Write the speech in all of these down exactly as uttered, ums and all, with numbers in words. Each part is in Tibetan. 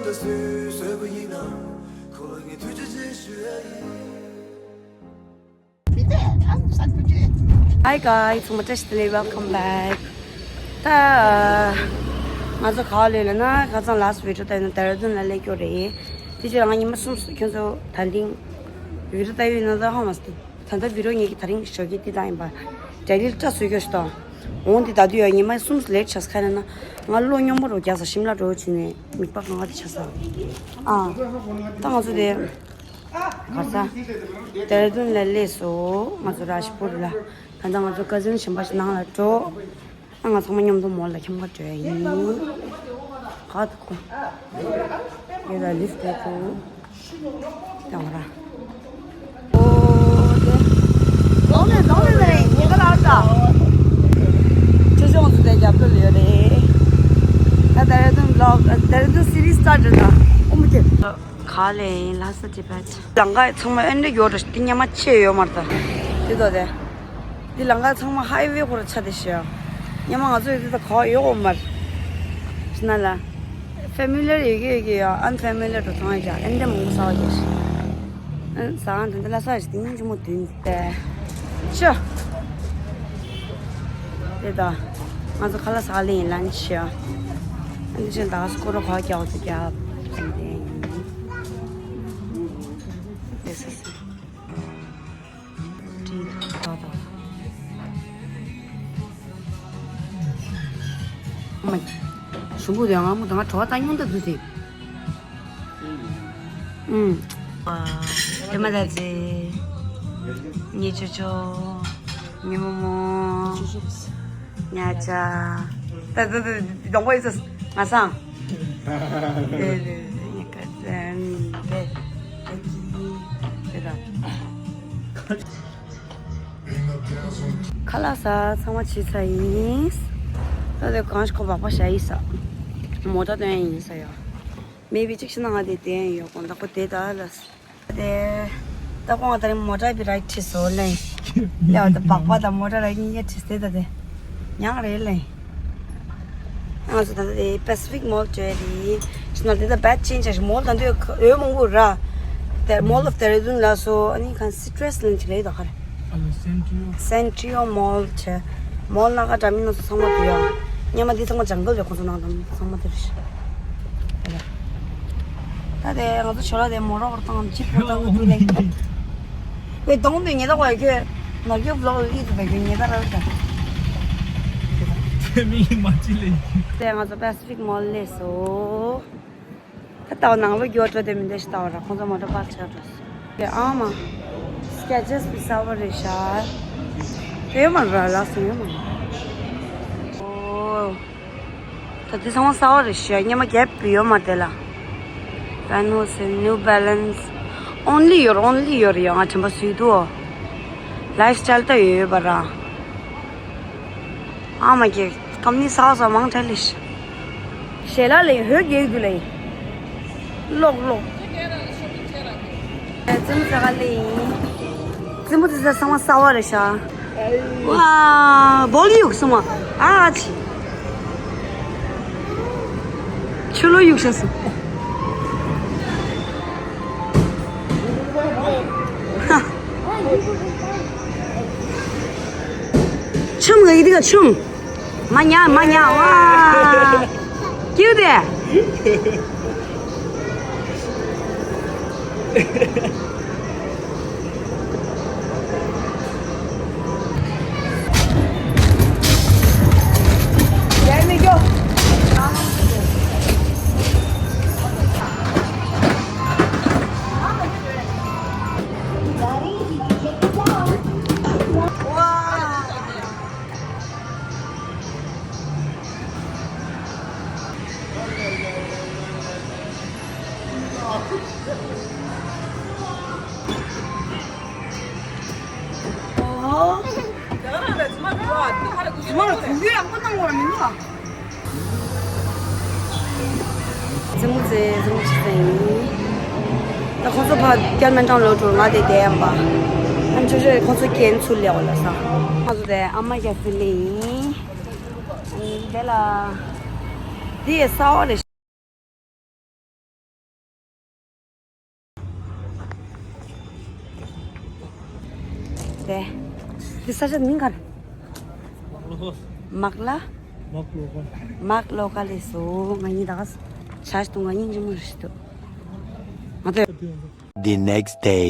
Hi guys, ཚང་མ་བཀྲ་ཤིས་བདེ་ལེགས། Welcome back. ད་ང་ཚོ་ག་པར་སླེབས་ལབ་ན། ཁ་སང་last video ལྟར་ན་ལྡེ་ར་ལྡུན་ལ་སླེབས་ཀྱི་རེད། དེ་རྗེས་ང་ཉི་མ་གསུམ་ཁྱོད་ཚོ་ད་ཐེངས་video ལྟ་ཡོད་ན་ད་ཧ་མ་སྟེ། ད་ལྟ་བི་ཌི་ཡོ་ངེད་ཀྱི་ད་རིང་ཞོགས་ཀྱི་འདི་དང་ཡིན་པ། ཌེ་ལི་ལ་སྐྲ་བཟོས་ཀྱི་ཞོགས་དང་། འོང་འདི་ད་དུས་ཡ་ཉི་མ་གསུམ་ལེཊ་ཆགས་ཁ་ན་ན། ང་གློ་སྙོམས་པོ་རུ་རྒྱག་ས་ཤིམ་ལ་འགྲོ་བྱས་ནས་མིད་པ་གང་ག་དེ་ཆགས་ས། ཨ། ད་ང་ཚོ་དེ། ག་ས། ལྡེ་ར་ལྡུན་ལ་སླེབས་སོང་། ང་ཚོ་རཱཇ་པུར་ལ། ད་ལྟ་ང་ཚོ་ཀ་ཟིན་གཞན་པ་ཞིག་ནང་ལ་འགྲོ། ཨ། ང་ཚང་མ་མཉམ་དུ་མོལ་ལ་འཁྱམ་ག་འགྲོ་ཡ་ཡིན། ག་དུ་ཁོ། ཡོད་ལ་ལིཕ་ཊི་དེ་དུ། ཡོང་ར། ཨོ་དེ། ལོང་ནས་ལོང་ནས་ལ་རེད། ཉེ་ག་ལ་ཨར་ད། ཁྱོད་ཆུང་ཚོ་དེ་རྒྱབ་ལོ་ལ་ཡོད་རེད། ད་ལྡེ་ར་ལྡུན་བི་ལོག་ལྡེ་ར་ལྡུན་སི་རི་སི་ཊར་ཊི་རེད་ད། ཨོ་མ་དེ། ག་ལས་ཡིན། ལྷ་ས་ཊི་བེཊ། ལམ་ཁ་ཚང་མ་ཨེ་འདྲ་ཡོད་འགྲོ། འདི་སྔོན་མ་ཆེ་ཡོད་མ་རེད་ད། འདི་དོ་དེ། འདི་ལམ་ཁ་ཚང་མ་ཧའི་ཝེ་ཁོ་ར་ཆགས་བསྡད་ཤག། སྔོན་མ་ང་ཚོ་ཡོད་དུས་ད་ག་པར་ཡོད་ཡོད་མ་རེད། ཕྱི་ན་ལ། ཕེ་མི་ལི་ཡར་ཡོད་ཀྱི་ཡོད་ཀྱི་ཡོད། ཨན་ཕེ་མི་ལི་ཡར་འགྲོ་སྟངས་ཡོད་ཀྱི། ཨེ་འདྲ་མང་པོ་ཟ་བ་ཡོད་ཤག། ཨན་ཟ་ཨན་དེ་འདྲ་ལ་ས་ཞིག་དེ་སྙིང་རྗེ་མོ་དུས་འདི་ད། ཤ། དེ་ད། ང་ཚོ་ཁ་ལག་ཟ་ལེ་ཡིན། ལན་ཆི་ཨ། ཨ་ནི་ཅན་ད་སྐོར་ར་ག་རྒྱག་ཚོ་རྒྱག་ཟིན་དེ་ཡིན། དེ་སི་སི། ཏྲི་ད་ད། ཨ་མ། ཞུམ་བུ་དེ་ང་མོ་ད་ང་གྲོ་བ་ད་ཉུང་ད་འདུག་དེ། ཨུམ། ཨ། དེ་མ་ད་ཙེ། ཉེ་ཆོ་ཆོ། ཉེ་མོ་མོ། ཉ་ཆ། ད་ད་ད་གདོང་པ་ཡིན་ས་ང་སང་། དེ་དེ་ཉེ་ཀ་ཙན་དེ། དེ་དེ་ད། ཁ་ལག་ཟ་ཚང་མ་བྱས་ཚར་ཡིན། ད་དེ་གང་ཞིག་ཁོ་སྦག་སྦག་བྱ་ཡིན་ས། མོ་ཊ་སྟོན་ཡིན་ས་ཡ། མེ་བི་གཅིག་ཤི་ན་ང་དེ་དེ་ཡོད་གོང་ད་ཁོ་དེ་ད་ལ། དེ། ད་ཁོང་ང་ད་རིང་མོ་ཊ་བི་རའི་ཌི་ཁྲིད་སོང་ལེ། ཡ་ད་སྦག་སྦག་དང་མོ་ཊ་རའི་ཌི་གཉིས་ཀ་ཁྲིད་དེ་ད་དེ། ཉང་རེད་ལེ། ང་ཚོ་ད་ལྟ་དེ་Pacific Mall བྲོས་རེད། ཕྱི་ནང་དེ་ད་བེད་ཅེན་ཇི་ཞིག་མོལ་ད་འདོད་འོས་མང་པོ་ར། དེ་Mall of Dehradun ལ་སོ་ཨ་ནི་གང་Citrus ལན་ཅིག་ལས་ད་ག་རེ། ཨ་ལོ་Centrio། Centrio Mall བྱས། མོལ་ལ་ག་འདྲ་མིན་སྣ་ཚོགས་ཚང་མ་འདུག་ཡ། སྔོན་མ་འདི་ཚང་མ་ཇང་གལ་རེད། ཁོང་ཚོ་ནང་དུ་ཚང་མ་དེ་རེད། ད་དེ་ང་ཚོ་ཞོར་ལ་དེ་མོ་རོག་ར་བཏང་ཅི་ཕོ་བཏང་གི་འདུག་ལེ། ཝེ་གདོང་དུ་ཉེ་ད་གོ་ཡ་ཁྱོད། ནོར་གྱི་vlog ལ་ཡིད་དུ་བས་ཁྱོད་ཉེ་ད་ར་ར་ད། དེ་མི་ཡིན་མ་ཅི་ལེ། དེ་ང་ཚོ་Pacific Mall སླེབས་སོང་། ད་ལྟ་བ་ནང་ལོགས་རྒྱུ་བ་འགྲོ་དེ་མི་འདྲ་ཞིག་ལྟ་བ་ར། ཁོང་ཚོ་མོ་ཊ་པར་ཆགས་འགྲོ་སོང་། དེ་ཨ་མ། Skechers པའི་གསར་པ་རེད་ཤག། དེ་ཡོད་མ་ར་ལགས་སོ་ཡོད་མ་ར། ཨོ། ད་དེ་ཚང་མ་གསར་པ་རེད་ཤག། སྔོན་མ་Gap ཡོད་མ་རེད་དེ་ལ། Van Heusen, New Balance. Only ཡོད་རེད། Only ཡོད་རེད་ཡ། ང་དྲན་པ་སུས་འདུག། Lifestyle ད་ཡོད་ཡོད་པ་ར། ཨ་མ་ཀྱེ། ཀམ་ནི་གསར་པ་གསར་པ་མང་དྲགས་ལེ་ཤག། ཞལ་ལག་ལེ་ཡིན། ཧོད་རྒྱག་གི་འདུག་ལེ་ཡིན། ལོག་ལོག། རྩེད་མོ་རྩེ་ག་ལེ་ཡིན། རྩེད་མོ་རྩེ་ས་ཚང་མ་གསར་པ་རེད་ཤག། ཝ། བོལ་གཡུག་སོང་ང་། ཨ་ཅི། ཆུ་ལོག་གཡུག་ཤག་སོང་། ཆུམ་ག་ཡི་དི་ག་ཆུམ། མ་ཉ་མ་ཉ་ཝ། ཀྱུ་དེ། རྩེད་མོ་རྩེ། རྩེད་མོ་རྩེ་ས་ཡིན། ད་ཁོང་ཚོ་ཕར་རྒྱ་སྨན་ཁང་ལོག་འགྲོ། ང་དེ་བསྡད་ཡིན་པ། ཨ་ནི་ཆོས་ཆོས་ཁོང་ཚོ་རྐྱེན་ཚུར་སླེབས་པ་ལ་ས། ང་ཚོ་དེ་ཨ་མ་རྒྱ་སེ་ལེ་ཡིན། ཨ་ནི་དེ་ལ། དེ་གསར་པ་རེད། ས་ཆ་མིང་ག་རེ། མག་ལ། མག་ལོ་ཀལ། མག་ལོ་ཀལ་ལས་སོ། ང་གཉིས་ད་ག་ཆ་ཞིག་ཏུ་ང་གཉིས་འཇིམ་མོ་རེ་ཞིག་ཏུ། ང་ཚོ། The next day.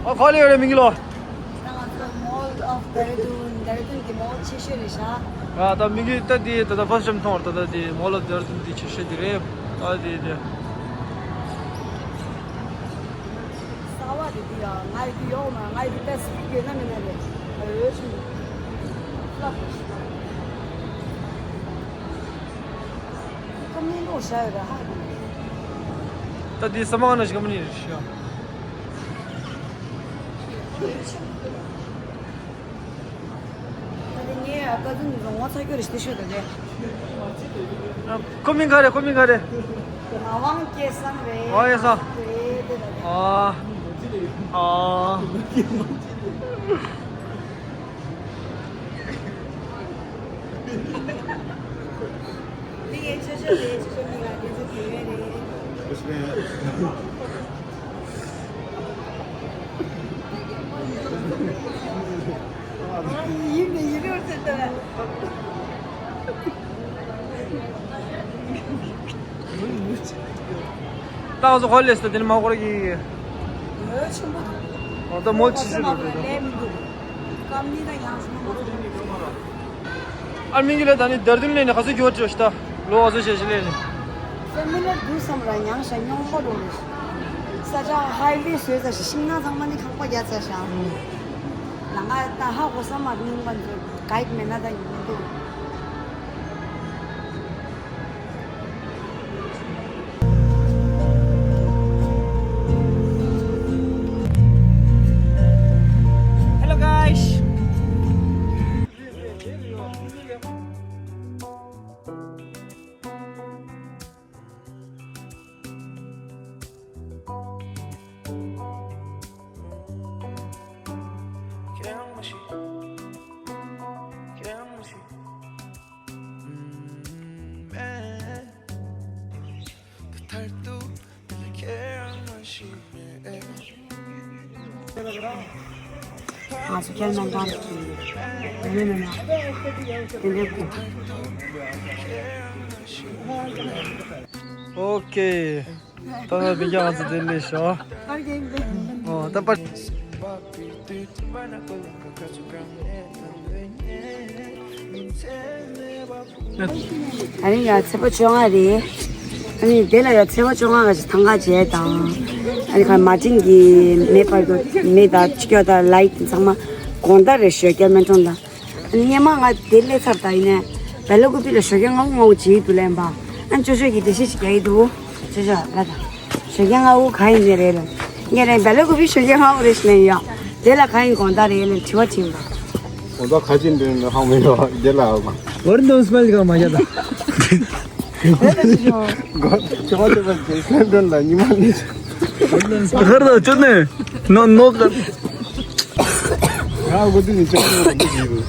ཨ་ཁ་ལེ་ཡོད་རེད་མིང་གི་ལོ། ད་ང་ཚོ་Mall of Dehradun, Dehradun གི་མོལ་ཆེ་ཤོས་རེད་ཤག་ཨ་ད་མིང་གི་ད་དེ་ད་ད་first time མཐོང་བ་ད་ད་དེ་Mall of Dehradun དེ་ཆེ་ཤོས་དེ་རེད། ཨ་དེ་དེ། གསར་བ་རེད་འདི་ཡ། ང་ཡི་འདི་ཡོག་མ་ང་ཡི་འདི་ད་སི་ཡོད་ན་མེད་ན་རེད། ཨ་ཡོད་ཆུང་། ལབ་རེད་ཤག་ཀ་མེན་ལོ་ཤ་ཡོད་ར་ཧ་གི། ད་འདི་ས་མ་ན་ཞིག་ཀ་མེན་རེད་ཤག་ད་ངས་ཨ་ཀ་ཙུན་རོང་བ་ཚ་སྐྱོ་རེ་ཞིག་ཤོད་དང་ནས། ཁོ་མིང་ག་རེ། ཁོ་མིང་ག་རེ། ངག་དབང་སྐལ་བཟང་རེད། ཨ་ཡེ་ས། རེད་དེ་ལ་ཨ། ཨ། འདི་ངའི་ཆོས་ཆོས་རེད། ཆོས་ཆོས་མིང་ལ་དེ་ཚོ་དེ་ཡོད་རེད། ཡིན་ནི་ཡིན་རོགས་ཟེར་ཏེ། ཏང་སོ་ཧོལ་ལེ་སི་ཏོ་དེ་ནི་མ་ཁོར་གི། ཡོད་ཆེན་པོ་འདུག་ཨོ་ད་མོ་ཆི་ཆི་ལོ་དེ་དང་། ལས་མི་འདུག་སྐམ་ནི་དང་ཡང་ཞུ་མ་ཐུབ། ཨ་མིང་གི་ལས་ད་ནི་དེར་དུན་ལས་ནི་ག་ཚོད་འགྱུར་བ་བྱོས་ཤི་ད། ལོ་ག་ཚོད་བྱས་ཤི་ལས་ནི། ཕེ་མི་ལི་དུས་སམ་ར་ཉང་ཤ་ཉོང་པོ་རོ་རེ། ས་ཆ་ཧའི་ཝེ་བཟོས་ཚར་ཤི་ཤིང་ནགས་ཚང་མ་ནི་ཁང་པ་རྒྱག་ཚར་ཤག་ལ་ང་ད་ཧ་གོ་ས་མ་རྙིང་པ་ཚོ་གའིཌ་མེད་ན་ད་ཡིན་མི་འདུག Hello guys. ང་ཚོ་ཁྱེར་མེད་འགྲམ་གྱི་མེད་མེད་མེད། དེ་འདྲའི་སྐུ། ཨོ་ཁེ། ད་ལྟ་མི་སྐྱ་ང་ཚོ་དེ་ལས་ཤོག་ཨོ་ད་པར། ཨ་ནི་ཡ་ཚེས་པ་བཅོ་ལྔ་རེད། ཨ་ནི་དེ་ལ་ཡ་ཚེས་པ་བཅོ་ལྔ་ག་ཅིག་ཐང་ག་བྱས་དང་། ཨ་ནི་ཁ་མ་ཏིན་གི་མེ་པར་དུ་མེ་དང་ཅི་ཀྱོ་དང་ལའིཊ་ཚང་མ་དགོང་དག་རེད་ཤོད་ཀྱ་མེ་ཁྲོན་ད། ཨ་ནི་སྔན་མ་ང་དེ་སླེབས་ཚར་ད་ཡིན་ནས་བེ་ལ་ཀུ་པི་ལ་ཞོགས་ཀྱ་ང་ང་བྱེད་དུ་ལེན་པ། ཨ་ནི་ཅོ་ཅོ་གི་དེ་ཤི་ཅིག་རྒྱག་གི་འདུག་ཅོ་ཅོ་ལ་ད། ཞོགས་ཀྱི་སྔ་པོ་ག་ཡིན་ནི་རེད་ལ། ངས་རེད་བེ་ལ་ཀུ་པི་ཞོགས་ཀྱི་སྔ་པོ་རེད་ཟེར་ནས་ཡ། དེ་ལ་ག་ཡིན་དགོང་དག་རེད་ལ་དྲི་བ་དྲིས་པ། དགོང་དག་ག་ཅིག་འདོན་ནི་ཧང་མེད་ལ་དེ་ལ། ཝར་འདོན་སྨལ་གང་མ་ཡ་ད། དགོང་དག་ཆུ་བ་ཆུ་བ་དེ་སྨལ་འདོན་ལ་ཉི་མ་ནི། ཧར་ད་ཅོ་ནེ་ནོ་ནོ་ག་ང་གོ་དུས་ནི་ཅོ་ནེ་ནོ་ག་ཅིག་ཡོད།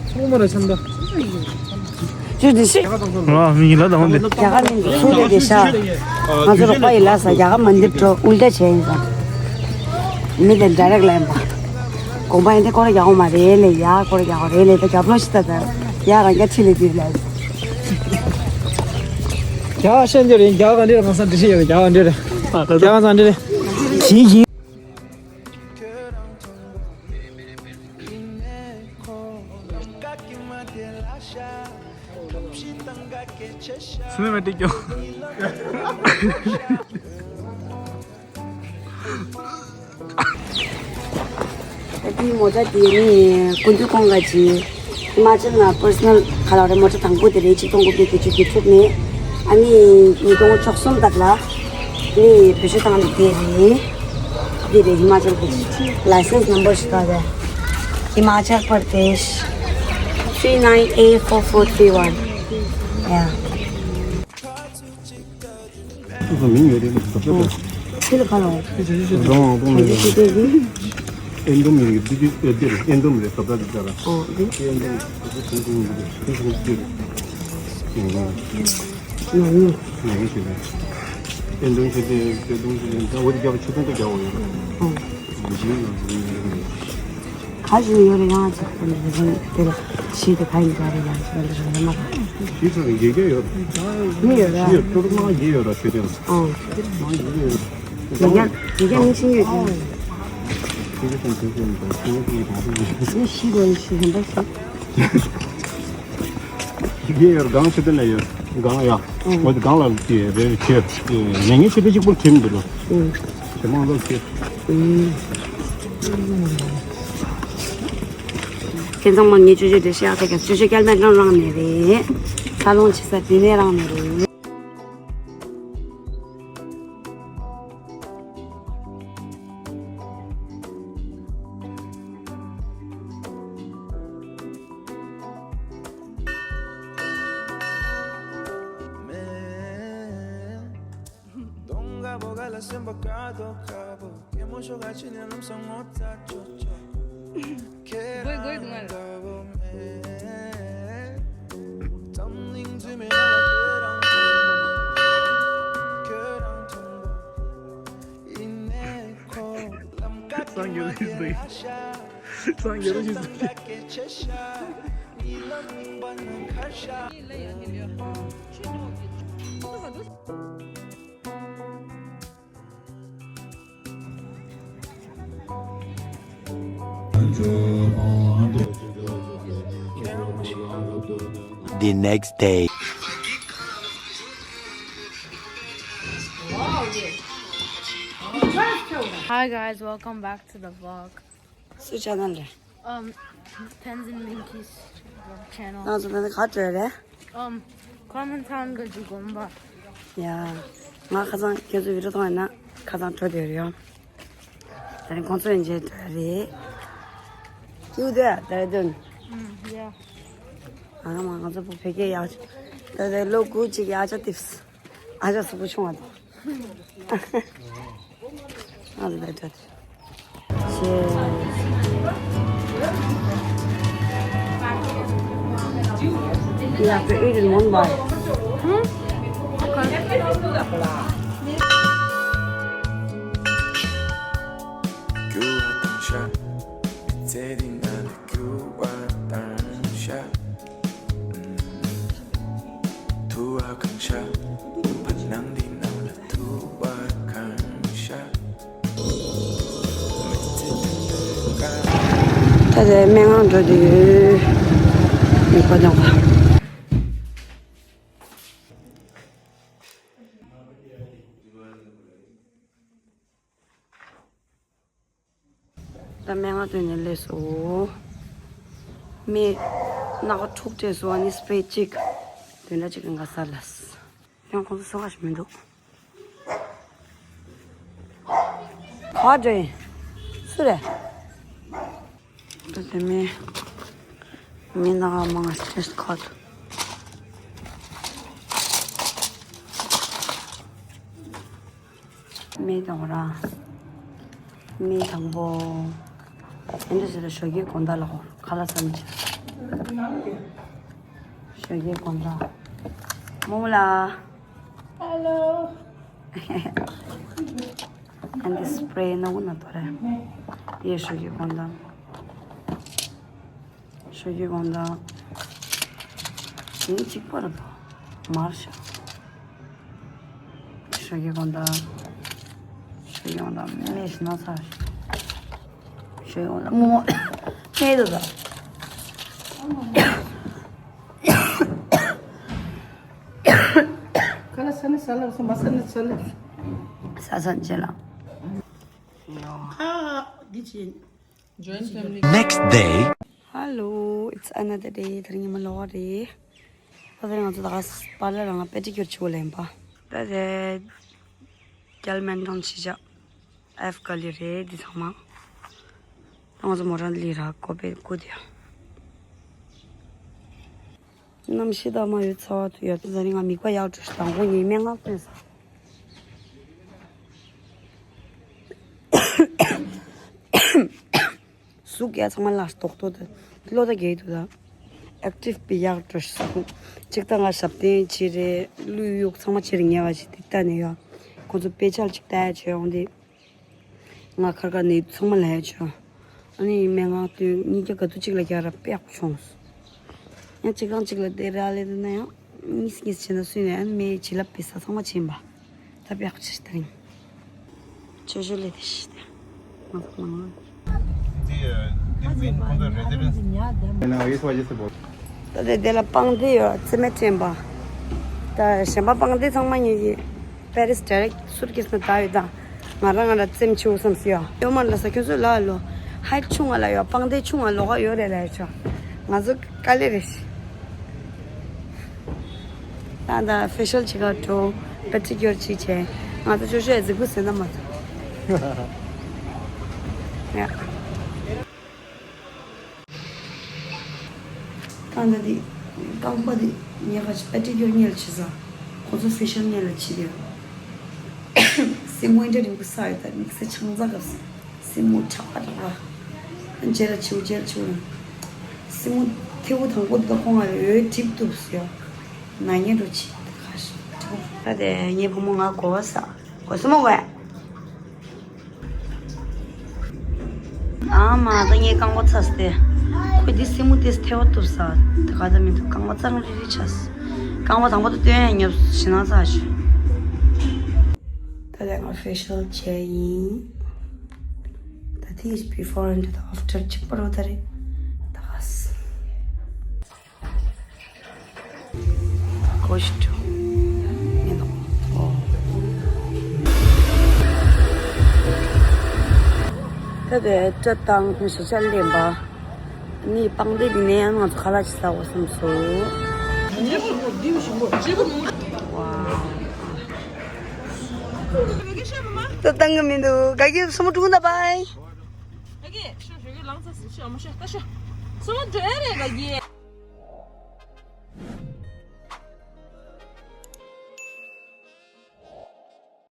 ཚོགས་མ་ར་ཆམ་ད། ཅུ་དི་ཤི། ང་མི་ལ་དང་དེ། རྒྱ་གར་མི་འདི་ཚུགས་ལས་དེ་ཤ། ང་ཚོ་རོགས་པ་ཡི་ལ་ས་རྒྱ་གར་མ་འདིར་འགྲོ་ཨུལ་ཏ་བྱས་ཡིན་ས། མི་དེ་འདྲ་རེག་ལ་ཡིན་པ། དགོངས་པ་ཡིན་དེ་ཁོ་ར་རྒྱ་གོ་མ་རེད་ལེ་ཡ་ཁོ་ར་རྒྱ་གོ་རེད་ལེ་ད་རྒྱབ་ལོ་ཤི་ད་ད། ཡ་རང་རྒྱ་ཁྲི་ལེ་དེ་ལ། རྒྱ་ག་ཤན་འདི་རེད་རྒྱ་ག་འདི་རེད་གང་ས་འདི་ཤི་ཡ་རྒྱ་ག་འདི་རེད། རྒྱ་ག་ས་འདི་རེད། ཞིག་ཞིག་སུ་མེད་མེད་ཏིག་ཀྱང་། ད་དེའི་མོ་ཊ་དེ་ནི་ཀུན་ཏུ་ཀོང་ག་ཅི་ཧི་མ་ཅལ་ན་པར་སོ་ནལ་ག་ལ་རེ་མོ་ཊ་དང་པོ་དེ་རེད། ཆིག་སྟོང་དགུ་བརྒྱ་བརྒྱད་ཅུ་གྱ་དྲུག་ནས་ཨ་ནི་ཉིས་སྟོང་བཅུ་གསུམ་དག་ལ་ནི་བེད་སྤྱོད་བཏང་ནས་དེ་རེད། འདི་རེད། ཧི་མ་ཅལ་པྲ་དེཤ། License number ཞིག་ག་རེད། Himachal Pradesh three nine A four four three one. Yeah. ཁྱོད་ཚོ་མིང་ཡོད་རེད། ཟབ་ཟབ་རེད། ཁྱོད་ལ་ཁ་ལ་བ། རང་དབང་གཏོང་ལ་ཡོད། ཨེ་འདོམ་ཡོད་རེད། འདི་འདི་ཨེ་འདི་རེད། ཨེ་འདོམ་རེད། ཟབ་ཟབ་རེད་ཟེར་ར། ཨོ་འདི། ཨེ་འདོམ་ཟབ་ཟབ་གང་གང་ཡོད་རེད། ཁྱོད་ཚོ་འདི་རེད། ཨེ་འདོམ། ཉུང་ཉུང་། ཉུང་ཉུང་ཞིག་རེད། ཨེ་འདོམ་བྱས་ཏེ་ཨེ་འདོམ་ཞིག་རེད། ད་འོ་དེ་རྒྱབ་ཆུ་ཚོད་ད་རྒྱག་འོ་ཡོད། ཨོ། མི་ཤེས་ཡོད་རེད། ཁ་ཞིག་ཡོད་རེད། ཡང་ཅིག་དེ་ལ་ཤི་དེ་ཁ་ཡིན་ག་རེ་ཡང་ཅིག་ལ་རེ་མ་ག་ཤི་ཚ་ཡི་གེ་ཡོད། མི་ཡོད་ར། ཤི་ཡོད། ཏུར་མ་ཡི་ཡོད་ར། ཤི་དེ་ལ་ཨང་། མ་ཡི་ཡོད། ཡི་གེ་ཡི་གེ་མི་ཤི་ཡོད། ཤི་གི་ཚན་ཚན་ཚན་ཚན་ཚན་ཚན་ཚན་ཚན། མི་ཤི་དོ་ཤི་ཧན་པ་ཤི། ཡི་གེ་ཡོད། གང་ཤི་དེ་ལ་ཡོད། གང་ཡ། ཨང་། འོ་དེ་གང་ལ་དེ་རེ་རེ་ཁྱེར། ཉན་ཉན་ཤི་དེ་གཅིག་པུ་ཁྲིམས་འདུག་ལ། ཨང་། ཇེ་མང་ལོག་ཁྱེར། ཨང་། ཁྱེད་ཚང་མ་ངས་ཅོ་ཅོ་འགྲེལ་བཤད་ཨ་ཐ་ཀ་ཅོ་ཅོ་སྐྱེལ་མེད་རང་རང་ནས་རེད། ས་ལོང་ཆེ་ས་དེ་ནས་རང་ནས་རེད། སང་རྒྱ་རུ་ཞིག་ཟིག The next day. Hi guys, welcome back to the vlog. སུ་ཅ་ན་རེད། Um, Tenzin Minky's channel. ང་ཚོ་ད་ནི་ག་བྲོས་རེད། Um, Kuomintang གི་གོམ་པ། ཡ། ང་ཁ་སང་ཁྱེད་ཚོ་བི་ཌིའོ་མཐོང་ཡོད་ན་ཁ་སང་བྲོས་བསྡད་ཡོད། ད་ནི་ཁོང་ཚོ་ཡན་ཆད་བྲོས་རེད། ཡུ་དེ་ད་དུན། Mm, yeah. ཨ་མ་ང་ཚོ་བུ་ཕ་གིར་ཡག་ཆ། ད་ལྟ་ལོ་དགུ་གཅིག་ཡག་ཆ་ཏིབས། ཨ་ཅག་སུ་བུ་ཆུང་བ་དང་། ང་ཚོ་ད་ལྟ། You have to eat in one bite. Hmm? Okay. ད་ལྟ་སྨན་ཁང་འགྲོ་དུས་ཡོད། མི་ཁོ་དང་། ད་སྨན་ཁང་ཐོན་ནས་སླེབས་སོང་། མི་སྣ་ཁ་དྲུག་སྤྲད་སོང་། ཨ་ནི་སི་པེ་རེ་གཅིག་དེ་འདྲ་གཅིག་གི་ང་ས་ལ། ཡང་ཁོང་ཚོ་སོ་ཁ་ཞིག་མི་འདུག་ག་འདྲ་ཡིན། སུ་རེད། ད་དེ་མི་མི་སྣ་ཁ་མང་ང་སི་པེ་རེ་ཁ་ཐུག་མེ་དང་ར། མེ་དང་པོ། ཨེ་འདྲ་ཟེར་ལ་ཞོགས་ཀའི་དགོང་དག་ལ་ཧོ་ཁ་ལག་ཟ་མི་བྱེད། ཞོགས་ཀའི་དགོང་དག་མོ་ལ། Hello. ཨ་འདི་སི་པེ་རེ་ནག་པོ་ན་དོ་ར། ཡེ་ཞོགས་ཀའི་དགོང་དག་ཞོགས་ཀའི་དགོང་དག་ཉིན་གཅིག་པ་རེད་དོ། མར་ཤག་ཞོགས་ཀའི་དགོང་དག་ཞོགས་ཀའི་དགོང་དག་མེ་ཤི་ན་ཚ། ཞོགས་ཀའི་དགོང་དག་མོ་མེ་དོ་དོ། ཁ་ལག་ཟ་ནི་ཟ་ལ་སོང་། མ་ཟ་ནི་ཟ་ལ། ས་ས་ཅེ་ལ། ཨ་འདི་ཅི། Joint family. Next day. Hello, it's another day. དེ་རིང་ཉི་མ་གློ་བ་རེད། ད་དེ་རིང་ང་ཚོ་ད་ག་པར་ལར་ལ་ང་པེ་ཌི་ཀིའུར་བྱེད་དགོས་ལ་ཡིན་པ། ད་དེ་རྒྱལ་སྨན་ཁང་ཕྱི་ཆ། ཨེཕ་ག་ལི་རེད་འདི་ཚང་མ། ང་ཚོ་མོ་རང་ལི་ར་ཀོ་པེ་ཀུ་དེ། གནམ་གཤིས་དྭངས་མ་ཡོད་ཚ་བ་དུ་ཡོད་ཙང་ནི་ང་མིག་པ་ཡག་འགྲོ་ཞིག་དང་པོ་ངའི་སྨན་ཁང་ཐོན་ས། གཟུགས་ཡ་ཚང་མ་ལ་རྡོག་རྡོག་དང་བློ་ད་རྒྱས་འདུག་ད། ཨེག་ཊིབ་པི་ཡག་འགྲོ་ཞིག་གཟུགས། གཅིག་ད་ང་ཞབས་བརྟན་བྱེད་རེད། ལུས་ཡུག་ཚང་མ་བྱེད་རེད། ཉལ་བ་ཞིག་ཏིག་ཏ་ནས་ཡོད། ཁོ་ཚོ་དཔེ་ཆ་གཅིག་ལྟ་ཡ་བྱོས་ཡོང་དེ། ང་ཁར་ཁར་ནས་ཚང་མ་ལ་ཡ་བྱོས། ཨ་ནི་སྨན་ཁང་དུ་གཉིས་ཀ་ག་དུ་གཅིག་ལ་རྒྱག་ར་དཔེ་ཡག་པོ་བྱུང་སོང་། ཡང་གཅིག་རང་གཅིག་ལ་བསྡད་ར་ལས་དེ་ན་ཡང་གཉིས་གཉིས་བྱས་ན་སུས་ནས་ཨ་ནི་མེ་བྱིན་རླབས་པའི་ས་ཚང་མ་ཕྱིན་པ། ད་དཔེ་ཡག་པོ་བྱས་ཤིག་ད་རིང་། ཆོས་ཞུ་ལས་དེ་ཤི་སྟེ། ང་ཚོ་ནང་ལ། འདི་འདི་མིན་ཁོང་ཚོ་རེ་ཛི་ཌེན་སི། ད་དེ་དེ་ལ་པང་གདན་ཡོད། རྩེད་མོ་སྤྲད་པ། ད་གཞན་པ་པང་གདན་ཚང་མ་ངེད་ཀྱི་པེ་རིས་ཌའི་རེག་སུཊ་ཀེ་སི་ནང་བསྡད་ཡོད་ད། ང་རང་ང་རང་རྩེད་མོ་བྱེད་འོ་བསམ་སི་ཡོད། ཡོད་མ་ལ་ས་ཁྱོད་ཚོ་ལ་ལོ། ཧའིཊ་ཆུང་ང་ལ་ཡོད། པང་གདན་ཆུང་ང་ལོགས་ཀ་ཡོད་རེད་ལ་ཡོད་ཆོག་ང་ཚོ་དཀའ་ལས་རེད་ཤི། ད་ད་ཕེ་ཤལ་བྱེད་ག་འགྲོ། པེ་ཊི་ཀིའུར་བྱེད་བྱས། ང་ཚོ་ཅོ་ཅོ་ཡ་རྫིག་པོ་ཟེར་ན་མ་ཐུབ། ཡ། ད་ད་འདི་རྐང་པ་འདི་ཉལ་ག་ཅི་པེ་ཊི་ཀིའུར་ཉལ་བྱེད་ས། ཁོ་ཚོ་ཕེ་ཤལ་ཉལ་ལ་བྱེད་དེ། སེམས་འདྲ་རིང་པོ་ས་ཡོད་ད་དམིགས་བསལ་ཆང་ས་སྐབས་སུ། སེན་མོ་ཁྲག་པ་ཁྲག་པ། རྗེས་ལ་བྱིའུ་རྗེས་ལ་བྱིའུ་རང་། སེན་མོ་ཐེའུ་དང་པོ་དེ་ཁོང་ང་འོད་གྲིབ་ཏུ་ཟེར། ན་ཉེ་འགྲོ་ཆེ། ད་དེ་ངའི་བུ་མོ་ང་གོ་བ་ས་གོ་སེན་མོ་གོ་ཡ། ཨ་མ་ད་ངའི་རྐང་པ་ཚ་སྟེ། ཁོས་འདི་སེན་མོ་དེ་ཐེ་བ་ཏུབ་ས། ད་ག་ད་མི་འདུག་རྐང་པ་གཙང་རི་རི་ཆགས། རྐང་པ་དང་པོ་དེ་སྟོན་ཡ་ཉོབ་ཞེ་ན་ཚ་ཞུ། ད་ལྟ་ང་ཕེ་ཤལ་བྱས་ཡིན། ད་དེ་ཡིས་before and after གཅིག་པ་རོ་ད་རེད། ད་ག་ས། གོ་ཤི་ཏུ་མི་ནོ། ད་དེ་སྐྲ་བཏང་ཞིག་ཆ་ལེན་པ། ནི་པང་གདན་འདི་ནས་ང་ཚོ་ཁ་ལག་ཅིག་ཟ་དགོས་བསམ་སོང་། ད་བཏང་གི་མི་འདུག་ག་གི་སུ་མོ་དྲུག་ད་བའི།